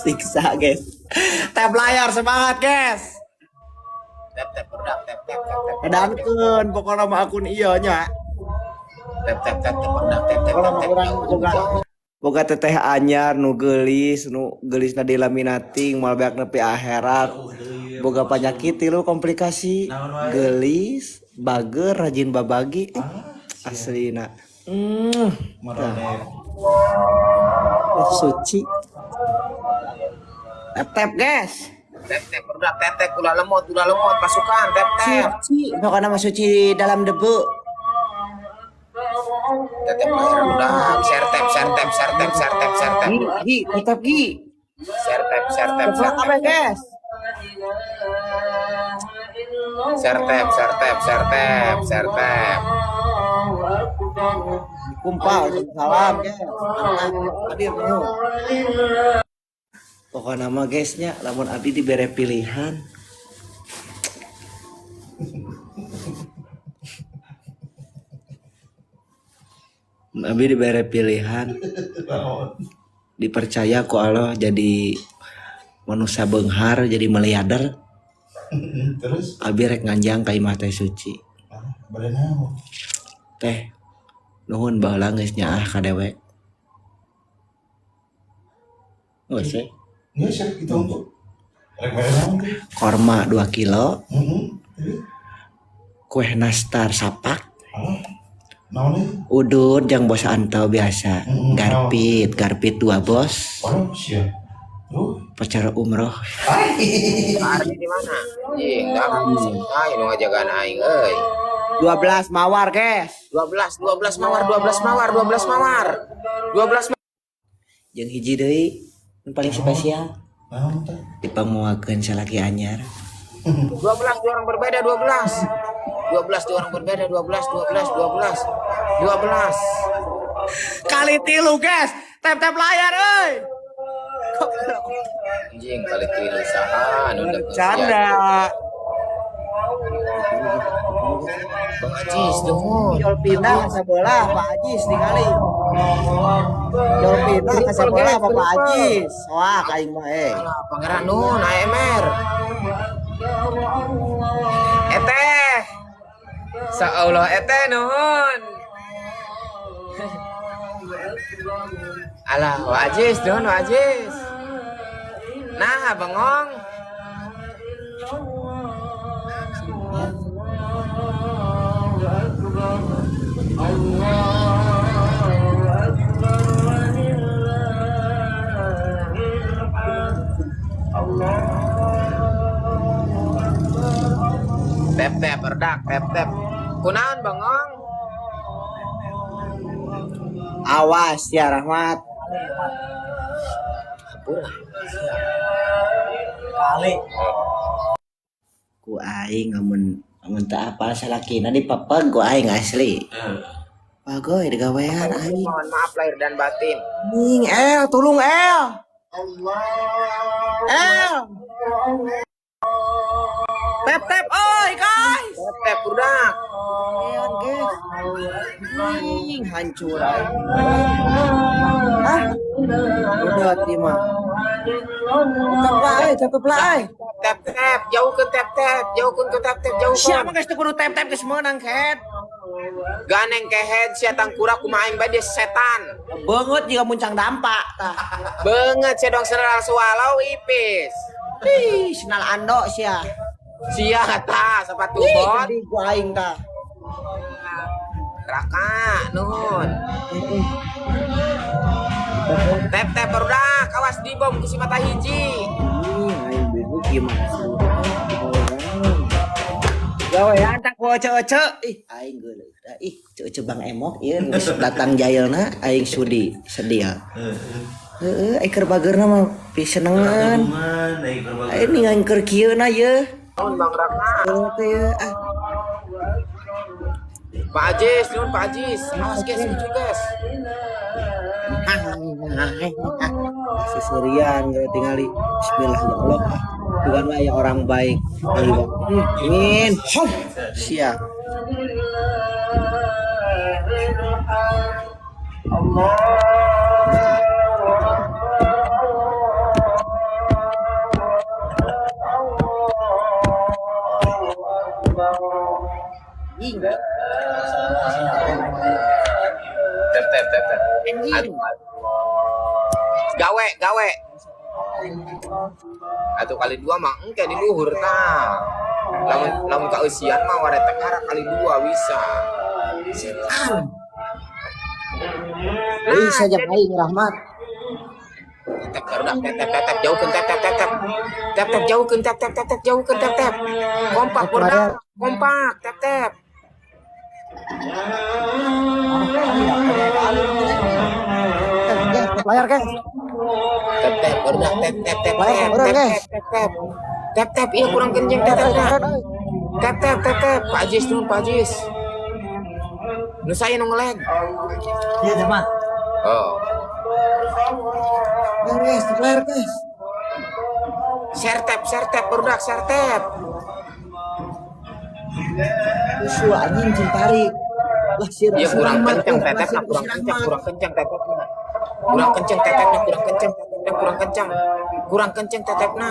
Siksa, guys. Tap layar semangat, guys. Tap tap berdak tap tap tap tap. Edankeun pokokna mah akun ieu nya. Tap tap tap tap berdak tap tap Pokokna tap mah tap. urang boga boga teteh anyar nu geulis, nu geulisna dilaminating moal beak nepi akhirat. Boga panyakit tilu komplikasi. Naon wae? Geulis, bager, rajin babagi. Aslina. Marane. Suci. Tap tap, guys. Tap tap berdak tap tap ulah lemot pasukan tap tap. Suci, pokokna mah suci dalam debu. Tap tap layar udah share tap share tap share tap share tap share tap. Gi, gi, tetap gi. Share tap share tap share Tetap tap. kabeh, guys. Share tap share tap share tap share tap. Kumpal, salam, guys. Mantap, hadir nuhun. Pokokna mah guys nya, lamun abdi dibere pilihan. Abdi dibere pilihan, dipercaya ku Allah jadi manusia beunghar, jadi miliarder. Terus Abi rek nganjang ka imah teh suci. Ah, bade naon? Teh, nuhun baheula geus nyaah ka dewek. Geus we. Geus ya kitu untuk. Rek bade naon teh? Korma 2 kilo, Heeh. Terus kue nastar sapak, alah. Naon deui? Udut jang bos Anto biasa, garpit, garpit 2 bos, Waduh, sia. Duh. pacar umroh. Pak Ardi di mana? Anjing, dah aing nu ngajagaan aing euy. 12 mawar, guys. 12 12 mawar 12 mawar 12 mawar. 12 Jeung hiji deui nu paling spesial Naon teh? dipanguakeun salaki anyar. 12 dua orang berbeda 12. 12 dua orang berbeda 12 12 12 12. Kali tilu, guys. Tap-tap layar euy. Anjing kali tilu saha nu dek Bercanda. Bang Ajis nuhun. Jol pindah ka sebelah Pak Ajis tingali. Jol pindah ka sebelah Pak Ajis. Wah, aing mah eh. Alah, Pangeran nuhun AMR. Eteh. Seolah eteh nuhun. Alah, Wa Ajis nuhun Wa Ajis. Nah, bengong. Tap tap berdak tap tap. Kunaon bengong? Awas ya Rahmat. Hampura. Kali. Ku aing amun amun teu apal salakina dipepeg ku aing asli. Bagoy digawean aing. Mohon maaf lahir dan batin. Ning El, tulung El. El. Tap tap oi guys. Tap tap budak. Eon guys. Ning hancur aing. Ah. Udah terima. Tetap lah euy, tetep lah euy. Tap tap, jauhkeun tap tap, jauhkeun ke tap tap, jauhkeun. Siapa guys teu kudu tap tap geus meunang ket. Ganeng kehead sia tangkura kumaha aing bae dia setan. Beungeut juga muncang dampak tah. Beungeut sia dong senal swallow ipis. Ih, senal ando sia. Sia tah sepatu Ih, bot. jadi gua aing tah. Raka nuhun. Tap tap barudak, awas dibom ku si mata hiji. Ih, aing beungeut gimana sih? Gawean tak ku ece-ece. Ih, aing geuleuh da. Ih, ece-ece Bang Emok ieu geus datang jailna aing sudi sedih. Heeh, aing keur bageurna mah pisenengan. Aing ningali keur kieu na ye. Nuhun Bang Raka. Teh ye ah. Pak Ajis, nuhun Pak Ajis. Awas guys, lucu guys. Seserian gara tingali. Bismillah ya Allah. Ah, bukanlah ya orang baik. Amin. Hop. Siap. Anjing. Tap tap tap tap. Anjing. Gawe, gawe. Atau kali dua mah engke di luhur tah. Lamun lamun kaeusian mah waretek arah kali dua bisa. Setan. Bisa jam aing Rahmat. Tap barudak tap tap tap tap jauhkeun tap tap tap tap. Tap tap jauhkeun tap tap tap tap jauhkeun tap tap. Kompak barudak, kompak tap tap. Guys, layar guys. Tap tap barudak tap tap tap Layar, tap orang, tap guys. tap tap. Tap tap iya kurang kenceng tap tap tap. Tap tap tap tap. Pak Ajis nuhun Pak Ajis. Nu saya nu ngelag. Iya, Jamat. Oh. Layar guys, layar guys. Share tap, share tap, barudak share tap. Usul anjing cintari. Lah si Iya si kurang Rahmat, kenceng eh, tetepna, si kurang si kenceng, Rahmat. kurang kenceng tetepna. Kurang kenceng tetepna, kurang kenceng tetepna, kurang kenceng. Kurang kenceng tetepna.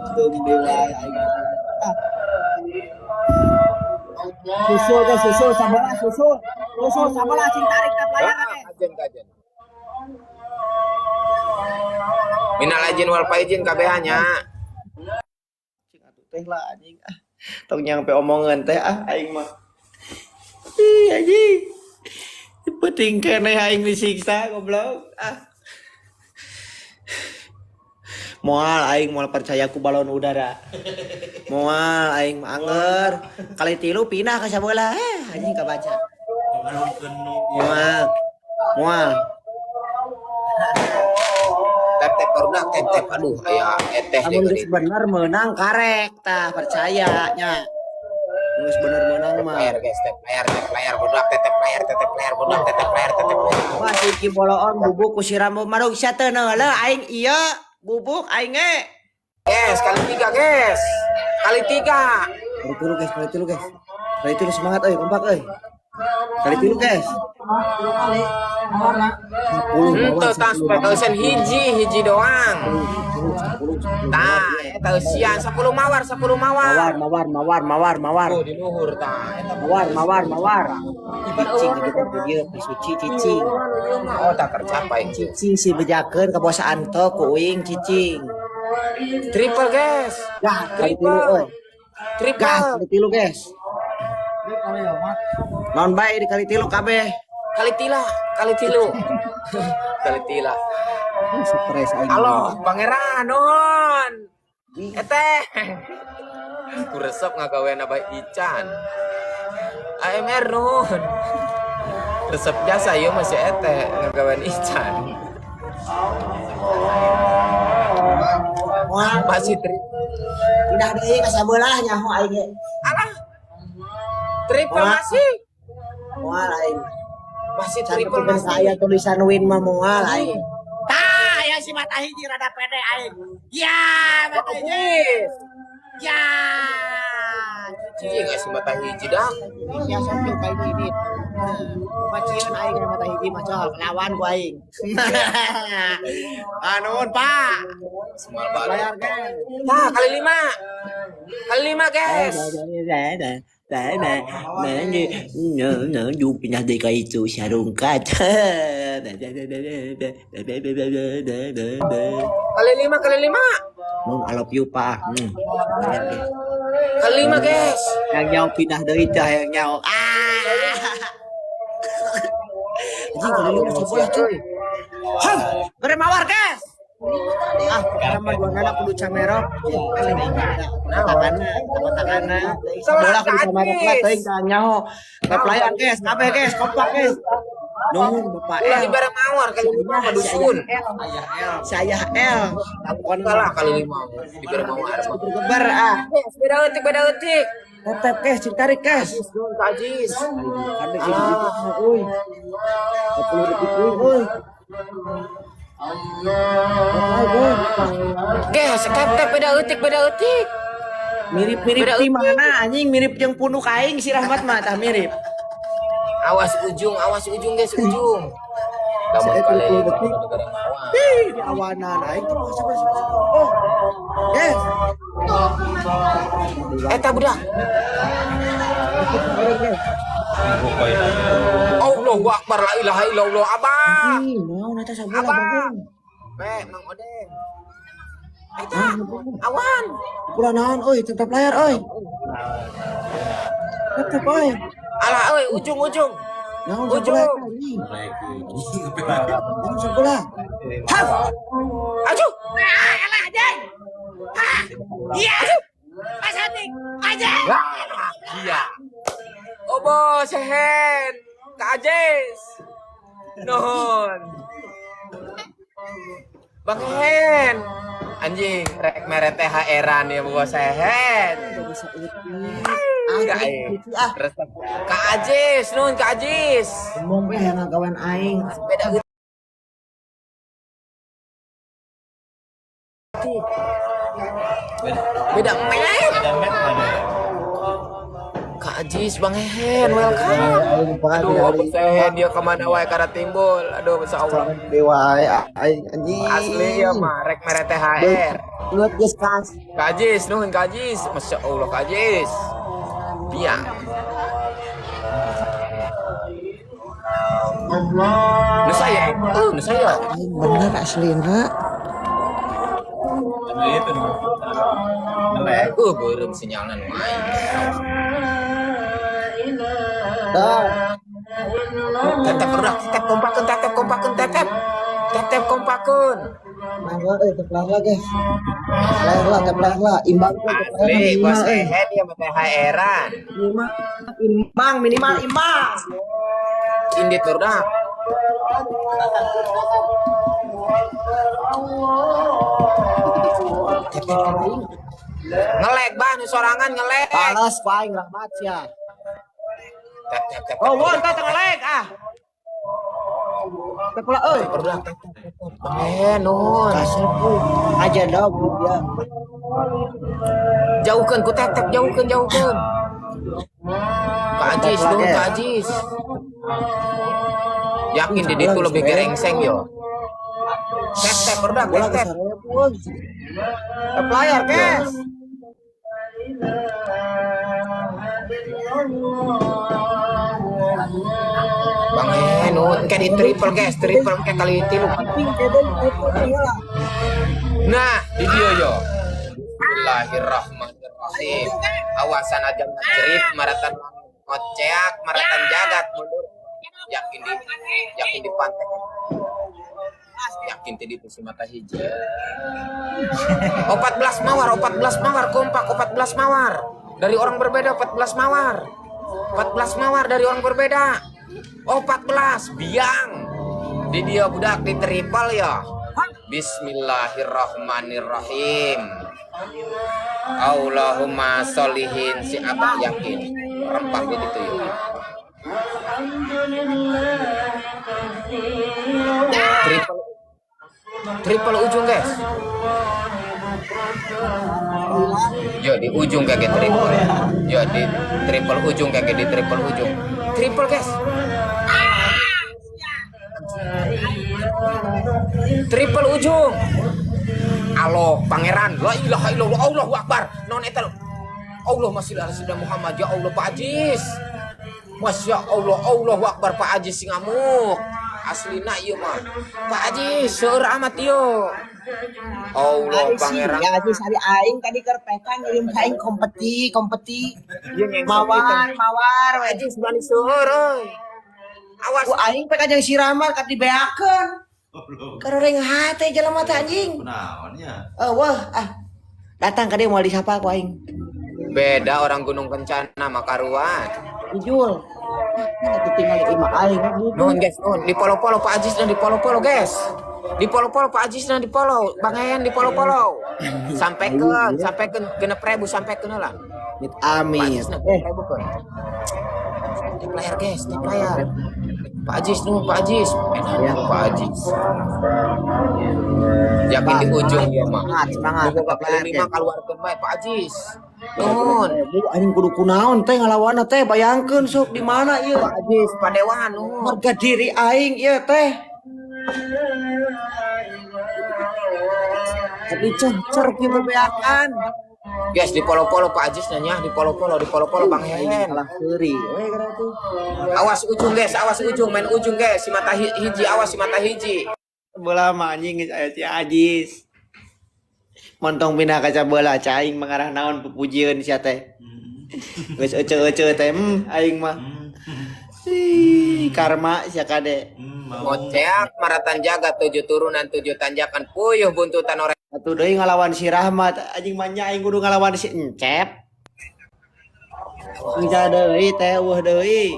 Alhamdulillah, aing. Ah. Susul guys, susul sabelah susul. Susul sabelah cing tarik tap layar Ah, guys. kajen kajen. Minal aijin wal faizin kabeh-nya. Cing atuh teh lah anjing ah. Tong nyampe omongan teh ah aing mah. Ih anjing. Penting keneh aing disiksa goblok ah. Moal aing moal percaya ku balon udara. Moal aing mah anger. Kali tilu pindah ke sabelah eh anjing kabaca. Moal. Moal. Tap tap barudak tap tap aduh aya eteh Lamun deui geus bener meunang karek tah percaya nya. Geus bener meunang mah. Layar guys, tap layar, tap layar, barudak tap tap layar, tap tap layar, barudak tap tap layar, tap tap layar. Wah si boloon bubuk ku si Rambo marug sia teu neuleuh aing ieu bubuk aing ge. Guys, kali tiga guys. Kali tiga. Kali tilu guys, kali tilu guys. Kali tilu semangat euy, kompak euy. Kali tilu guys. 10 Henteu mawar, tas 10 mawar. eusian hiji, hiji doang. 10, 10, 10 Tah, mawar. eta eusian 10 mawar, 10 mawar. Mawar, mawar, mawar, mawar, mawar. Tuh di luhur tah. Eta Mawar, mawar, mawar. Cicing gitu dieu suci cicing. Oh, tak tercapai. Cicing si bejakeun ka bos Anto ku uing cicing. Triple guys. Dah, kali tilu euy. Triple. Gas kali tilu guys. Naon bae di kali tilu kabeh. Kali tila, kali tilu. Kali tila. Stres aing. Halo, Pangeran, nuhun. Eteh. Ku resep ngagawean abah Ican. AMR nuhun. Resep jasa ieu masih eteh ngagawean Ican. Moal Masih tri pindah deui ka sabelah nyaho aing ge. Alah. Triple Moal. masih. Moal aing. Masih Can triple tepikeun masih. ka aya tulisan win mah moal aing. Tah, aya si mata hiji rada pede aing. Ya, mata hiji. Ya. Cicing nggak si mata hiji dah. Ya sok yuk ka ini. Macieun aing na mata hiji mah cok, lawan ku aing. Anuhun, Pak. Semal banget. Bayar guys. Tah, kali lima. Kali lima, guys. Pindah DKI itu sarungkat. Kali lima, kali lima. Mun I love you, Pak. Kali lima, guys. Yang nyaho pindah deui teh hayang nyaho. Ah. Anjing kali lima sebelah cuy. Hah, bere mawar, guys. Ah, pokoknya mah dua nana kudu camerok. Takana, takana. Sebelah kudu camerok lah teuing tah nyaho. Replyan guys, kabeh guys, kompak guys. Nuhun Bapak Ulah L. dibere mawar kali lima mah dusun. Saya L. Enggak lah kali lima dibere mawar. Bergebar ah. Guys, beda eutik, beda eutik. Tetep guys, cing tarik guys. Nuhun Kak Ajis. Kada gitu euy. 10 detik euy, euy. Guys, tap tap beda eutik, beda eutik. Mirip-mirip Beda di mana anjing mirip jeung punuk aing si Rahmat mah tah mirip. Awas ujung, guys, ujung. Lamun Saya kali 30 detik. Negara mawa. Ih, di awanan aing teh puasa puasa. Oh. Yes. Eta budak. Allahu akbar, la ilaha illallah, abah. Ih, naon eta sabola Abah. Bagong. Be, Mang Odeng. Eta, awan. Kurang naon euy, tetap layar euy. Tetep euy. Alah euy, ujung-ujung. Naon Ujung. sabola eta anjing. Naon sabola. Haf. Aduh. Alah, anjing. Hah. Iya. Mas Hatik, aja. Iya. Obo sehen. Kak Ajes. Nuhun. Bang Hen. Anjing, rek mere THR-an ya bos Sehen. Bisa euy. Enggak, Ah, eh. gitu ah. Resep. Kak Ajis, nuhun Kak Ajis. Ngomong we hayang ngagawean aing. Beda eutik. Beda met. Kak Ajis, Bang Hehen, welcome. Aduh, apa Sehen dia kemana wae karena timbul. Aduh, Masya Allah. Dewa aing anjing. Asli ya mah, rek mere THR. Lihat geus kas. Kak Ajis, nuhun Kak Ajis. Masya Allah, Kak Ajis. Biang. Nu saya, nu saya. Aing bener aslina. Beureum sinyalna nu aing. Dah. Tetep berak, tetep kompakeun, tetep kompakeun, tetep. Tetep kompakeun. Nah, tep layar lah guys. Layar lah, tep layar lah. Imbang tuh, tep layar Asli, bos minimal, eh. Ehen ya mah THR-an. Minimal, imbang, minimal imbang. Indit barudak. Tep, tep, tep. Ngelek bah nu sorangan ngelek. Balas ku aing rahmat sia. Tep tep tep. Oh, won teh ngelek ah. Tep lah euy. Barudak tep tep tep. Bang Ehen nuhun. Kasep euy. Aja dah dia. Jauhkeun ku tep tep, jauhkeun, jauhkeun. Kak Ajis, nuhun Kak Ajis. Yakin di ditu lebih gerengseng yo. Tep tep barudak Bola tep tep. geus 1000 euy. Tep layar, guys. Bang Ehen nuhun engke di triple guys, triple engke kali tilu. Ping kede triple lah. Nah, di dia yo. Bismillahirrahmanirrahim. Awasan aja ngajerit maratan ngoceak, maratan jagat mundur. Yakin di pantai. Yakin tadi itu si mata hijau. 14 mawar, 14 mawar kompak, 14 mawar. Dari orang berbeda 14 mawar. 14 mawar dari orang berbeda. Oh, 14 biang. Di dia budak di triple ya. Bismillahirrahmanirrahim. Allahumma solihin si abah yakin. Rempah di ditu ya. Triple triple ujung guys. Yo di ujung kayak triple. Yo di triple ujung kayak di triple ujung. Triple guys. Triple ujung. Alo pangeran, la ilaha illallah, Allahu akbar. Non eta Allah masih ala sayyidina Muhammad, ya Allah Pak Ajis. Masya Allah, Allahu akbar Pak Ajis sing ngamuk. Aslina ieu mah. Pak Ajis seueur amat ieu. Allah pangeran. Ya Ajis hari aing tadi keur PK ngirim ka aing kompeti, kompeti. Mawar, mawar we. Ajis berani seueur euy. Awas. Ku aing PK jeung si Rama kat dibeakeun. Karoreng hate jelema teh anjing. Kunaon nya? Oh, wah, ah. Datang ka dia moal disapa ku aing. Beda orang Gunung Kencana makaruan. Ijul. Ah, atuh tinggal di imah aing. Nuhun guys, nuhun. Di polo-polo Pak Ajis dan di polo-polo guys. Di polo-polo Pak Ajis dan di polo. Bang Hen di polo-polo. Sampai ke 6.000 sampai ke lah. Amit Pak amit. Ajis 6.000 kan. Tap layar guys, tap layar. Pak Ajis nuhun Pak Ajis. Enak Ya. Pak Ajis. Yakin di ujung ya mah. Semangat, semangat. Boga Tap kali layar, lima guys. keluarkeun bae Pak Ajis. Nuhun. Bu, anjing kudu kunaon teh ngalawanna teh bayangkeun sok di mana ieu. Pak Ajis, Padewan nuhun. Harga diri aing ieu teh. Tapi cer kieu bebeakan. Guys, di polo-polo Pak Ajis nanya, di polo-polo, di polo-polo Bang Aing Hen. kalah heuri we kana tuh. Awas ujung guys, awas ujung, main ujung guys, si mata hiji, awas si mata hiji. Bola mah anjing geus aya si Ajis. Montong pindah kaca bola caing mengarah naon pupujieun sia teh. Geus ece-ece teh aing mah. Ih, karma sia kade. Mau. Ngoceak maratan jaga tujuh turunan tujuh tanjakan puyuh buntutan orang. Atuh deui ngalawan si Rahmat anjing mah nya aing kudu ngalawan si Encep. Enca deui teh eueuh deui.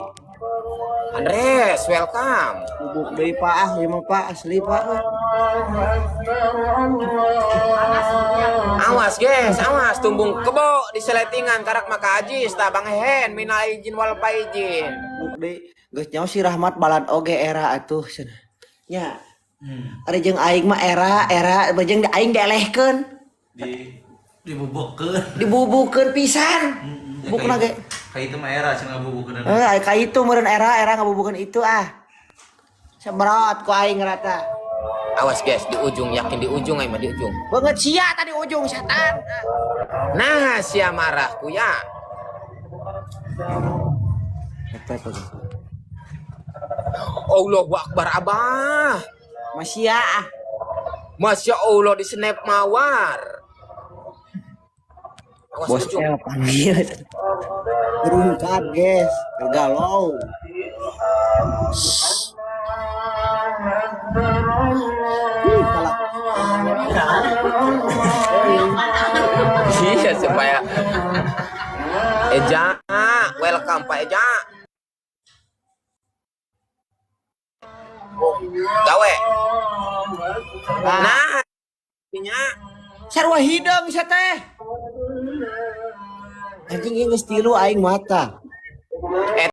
Andres, welcome. Bubuk deui Pak ah ieu mah Pak asli Pak. Awas guys, awas tumbung kebo di seletingan karak maka Ajis tah Bang Hen minal izin wal faizin. Bubuk deui geus nyaho si Rahmat balad oge era atuh cenah. Nya. Ari jeung aing mah era era jeung aing dielehkeun, Dibubukeun. Dibubukeun pisan. Bukna ge. Kayak itu mah era cenah ngabubukeun. Eh, ka itu meureun era era ngabubukeun itu ah. Sebrot ku aing rata. Awas guys, di ujung yakin di ujung aing mah di ujung. Banget sia tadi ujung setan. Nah, sia marah kuya. Eta tuh. Allahu Akbar abah. Masya ah. Masya Allah di snap mawar. Awas Bos ujung. El panggil. Berungkat guys, galau. Ih, kalah. Iya supaya Eja, welcome Pak Eja. Gawe. Nah, nya Sarua hideung sia teh. Anjing ieu geus tilu aing mata. Eh.